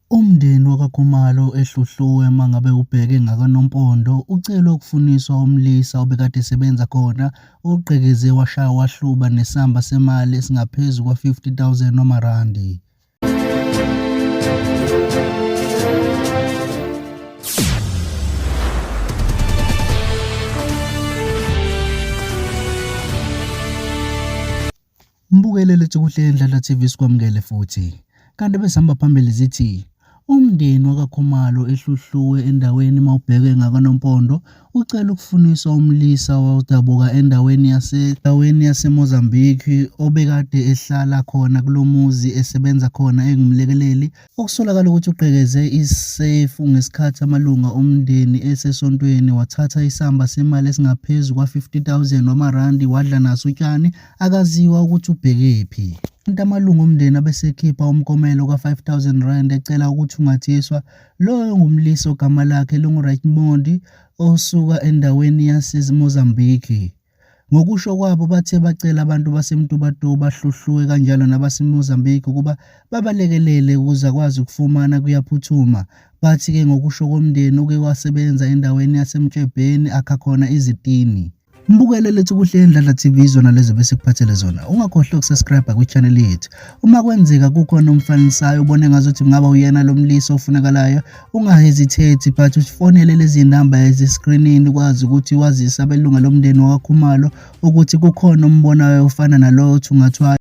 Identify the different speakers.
Speaker 1: Umndeni wakwaKhumalo eHluhluwe mangabe ubheke ngakwaNompondo ucele ukufuniswa umlisa obekade esebenza khona ogqekeze washaya wahluba nesamba semali esingaphezu kwa-50 000 wamarandi. Mbukele lethu kuhle Ndladla TV sikwamukele futhi. Kanti besihamba phambili zithi umndeni wakaKhumalo eHluhluwe endaweni mawubheke ngakaNompondo ucela ukufuniswa umlisa owawudabuka endaweni yasendaweni yaseMozambique obekade ehlala khona kulomuzi esebenza khona engumlekeleli Okusolakala ukuthi ugqekeze isefu ngesikhathi amalunga omndeni esesontweni wathatha isamba semali esingaphezu kwa-50 000 wamarandi wadla naso utshani, akaziwa ukuthi ubhekephi. Kanti amalungu omndeni abesekhipha umkomelo ka-R5 000 ecela ukuthungathiswa loyo ongumlisa ogama lakhe linguRaymond osuka endaweni yaseMozambique. Ngokusho kwabo bathe bacela abantu baseMtubatuba, Hluhluwe kanjalo nabaseMozambique ukuba babalekelele ukuze akwazi ukufumana kuyaphuthuma. Bathi-ke ngokusho komndeni uke wasebenza endaweni yaseMtshebheni akha khona izitini. Mbukele lethu kuhle Ndladla TV izona lezo besikuphathele zona. Ungakhohlwa ukusubscribe kwi-channel yethu. Uma kwenzeka kukhona omfanisayo ubone ngazuthi kungaba uyena lo mlisa ofunakalayo, Ungahezitheti but usifonele lezi namba eziscreenini ukwazi ukuthi wazise abelunga lomndeni wakwaKhumalo ukuthi kukhona ombonayo ofana nalowo othungathwayo.